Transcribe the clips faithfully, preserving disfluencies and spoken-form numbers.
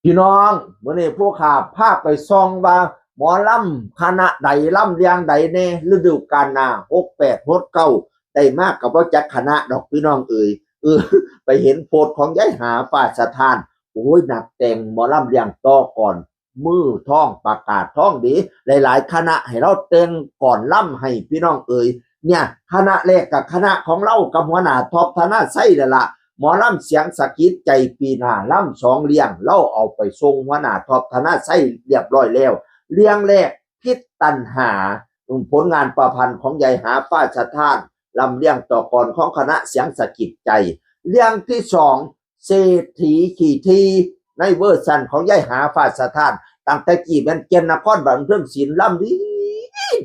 พี่น้อง มื้อนี้ผู้ข้าพาไปส่องว่า หมอลำคณะใดลำเรื่องใดแน่ ฤดูกาลหน้า หกแปด หกเก้า ได้มากกับว่าจักคณะดอกพี่น้องเอ๋ย เออ ไปเห็นโพสต์ของยายหาฟ้าสถาน โอ้ย นักแต่งหมอลำเรื่องต่อก่อน มือทองประกาศทองดี หลายๆ คณะให้เราแต่งก่อนลำให้พี่น้องเอ๋ย เนี่ย คณะแรกกับคณะของเรากับหัวหน้าท็อปธนชัยนั่นละ หมอลำเสียงสะกิดใจปีหน้าลำสองเรื่อง เราเอาไปส่งหัวหน้าท็อปธนชัยเรียบร้อยแล้ว เรื่องแรกพิษตัณหา ผลงานประพันธ์ของยายหาฟ้าสถาน ลำเรื่องต่อก่อนของคณะเสียงสะกิดใจ เรื่องที่สองเศรษฐีขี่ทีในเวอร์ชันของยายหาฟ้าสถาน ตั้งแต่กี้แม่นเกียนนครบันเทิงศิลป์ลำดี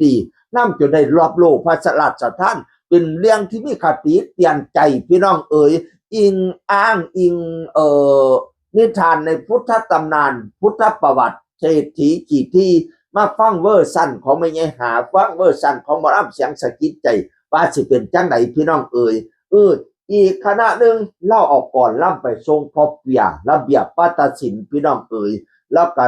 ดีลำจนได้รับโล่พระราชทาน เป็นเรื่องที่มีคติเตือนใจพี่น้องเอ๋ย อิงอ้างอิง เอ่อ นิทานในพุทธตำนาน พุทธประวัติ เศรษฐีขี่ทีมาฟังเวอร์ชันของแม่ยายหา ฟังเวอร์ชันของหมอลำเสียงสะกิดใจ ว่าสิเป็นจังไดพี่น้องเอ๋ย เออ อีกคณะหนึ่งเล่าเอาก่อนลำไปส่งพ่อเปียระเบียบวัฒนศิลป์พี่น้องเอ๋ย แล้วก็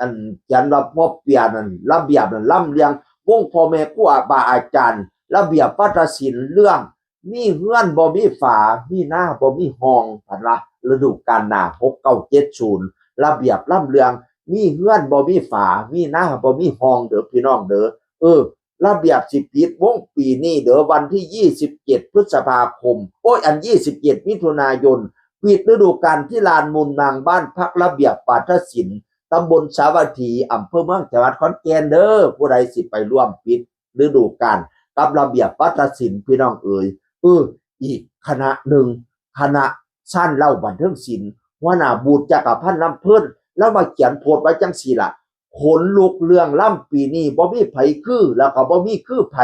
อันเขียนว่าพ่อเปียนั่นระเบียบนั่นลำเลียงวงพ่อแม่ครูบาอาจารย์ ระเบียบวัฒนศิลป์เรื่อง มีเฮือนบ่มีฝา มีนาบ่มีห้อง พันละฤดูกาลหน้า หกเก้าเจ็ดศูนย์ ระเบียบลำเรื่อง มีเฮือนบ่มีฝา มีนาบ่มีห้องเด้อพี่น้องเด้อ เออ ระเบียบสิปิดวงปีนี้เด้อ วันที่ยี่สิบเจ็ดพฤษภาคม โอ้ย อันยี่สิบเจ็ดมิถุนายน ปิดฤดูกาลที่ลานมูลนางบ้านพักระเบียบวัฒนศิลป์ ตำบลสาวัตถี อำเภอเมือง จังหวัดขอนแก่นเด้อ ผู้ใดสิไปร่วมปิดฤดูกาลกับระเบียบวัฒนศิลป์พี่น้องเอ๋ย เออ อีกคณะหนึ่ง คณะซ่านเหล้าบันเทิงศิลป์ หัวหน้าบูธจักรพันธ์ลำเพลิน แล้วมาเขียนโพสต์ไว้จังสี่ละ ขนลุกเรื่องลำปีนี้บ่มีไผคือ แล้วก็บ่มีคือไผ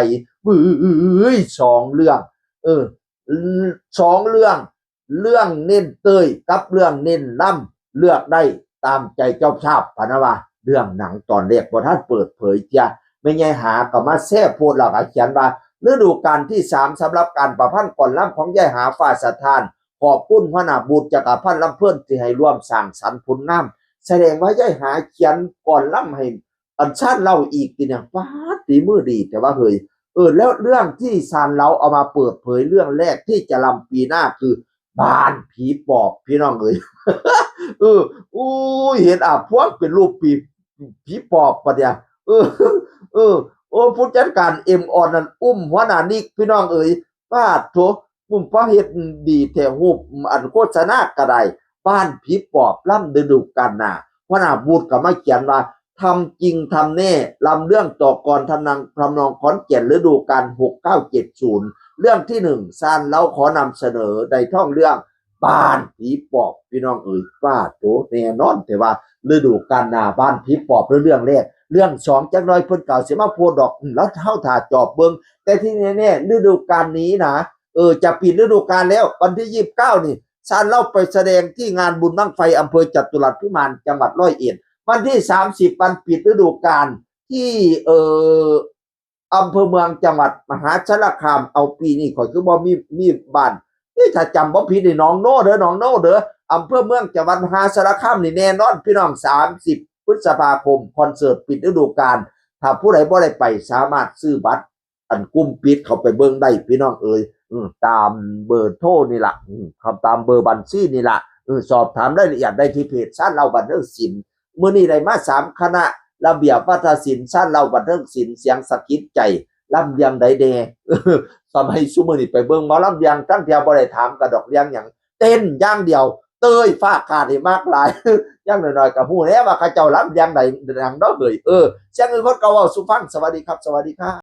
เอ้ย สองเรื่อง เออ สองเรื่อง เรื่องเน้นเต้ยกับเรื่องเน้นลำ เลือกได้ตามใจเจ้าภาพ พะนะว่า เรื่องหนังตอนแรกบ่ทันเปิดเผยเทีย แม่ยายหาก็มาแซ่โพสต์แล้วก็เขียนว่า ฤดูกาลที่สามสำหรับการประพันธ์ก่อนลำของยายหาฟ้าสถาน ขอบคุณหัวหน้าบูธจักรพันธ์ลำเพลินที่ให้ร่วมสร้างสรรค์ผลงาน แสดงว่ายายหาเขียนก่อนลำให้อันซ่านเหล้าอีกติเนี่ย ป๊าด ฝีมือดีแต่ว่าเฮ้ย เออ แล้วเรื่องที่ซ่านเหล้าเอามาเปิดเผยเรื่องแรกที่จะลำปีหน้าคือบ้านผีปอบพี่น้องเอ๋ย เออ อู้ย เห็นอาพวงเป็นรูปผี ผีปอบปะเนี่ย เออ เออ โอ้ ผู้จัดการเอ็มออนนั่นอุ้มหัวหน้านิกพี่น้องเอ๋ย ปาดโถ อุ้มพระเฮ็ดดีแท้ รูปอันโฆษณาก็ได้ บ้านผีปอบลำฤดูกาลหน้า หัวหน้าบูธก็มาเขียนว่า ทำจริงทำแน่ ลำเรื่องต่อกลอนทำนอง ทำนองขอนแก่นฤดูกาลหกเก้าเจ็ดศูนย์ เรื่องที่หนึ่งซ่านเหล้าขอนำเสนอในท้องเรื่อง บ้านผีปอบพี่น้องเอ๋ย ปาดโถ แน่นอนแต่ว่าฤดูกาลหน้าบ้านผีปอบเรื่องแรก เรื่องสองจักหน่อยเพิ่นก็สิมาโพสต์ดอก อืม แล้วเฮาถ่าจอบเบิ่ง แต่ที่แน่ๆฤดูกาลนี้นะ เออ จะปิดฤดูกาลแล้ว วันที่ยี่สิบเก้านี่ซ่านเหล้าไปแสดงที่งานบุญบั้งไฟอำเภอจตุรัสพิมาน จังหวัดร้อยเอ็ด วันที่สามสิบวันปิดฤดูกาลที่ เอ่อ อำเภอเมืองจังหวัดมหาสารคาม เอาปีนี้ข้อยคือบ่มี มีบ้าน นี่ถ้าจำบ่ผิดนี่หนองโนเด้อ หนองโนเด้อ อำเภอเมืองจังหวัดมหาสารคามนี่แน่นอนพี่น้อง สามสิบพฤษภาคม คอนเสิร์ตปิดฤดูกาล ถ้าผู้ใดบ่ได้ไปสามารถซื้อบัตรอันกลุ่มปิดเข้าไปเบิ่งได้พี่น้องเอ๋ย อืม ตามเบอร์โทรนี่ล่ะ อืม ครับ ตามเบอร์บัญชีนี่ล่ะ อืม สอบถามรายละเอียดได้ที่เพจซ่านเหล้าบันเทิงศิลป์ มื้อนี้ได้มาสามคณะ ระเบียบวัฒนศิลป์ ซ่านเหล้าบันเทิงศิลป์ เสียงสะกิดใจ ลำเรื่องใดแน่ สมัยซุมื้อนี้ไปเบิ่งหมอลำเรื่องตั้งเทื่อบ่ได้ถามกะดอกเรื่องหยัง เต้นอย่างเดียว เต้ยฟ้าขาดให้มากหลาย อย่างน้อยๆก็ฮู้แล้วว่าเขาเจ้าลำเรื่องใดดังเนาะเฮ้ย เออ เสียงอื่นคนก็เว้าสู่ฟัง สวัสดีครับ สวัสดีครับ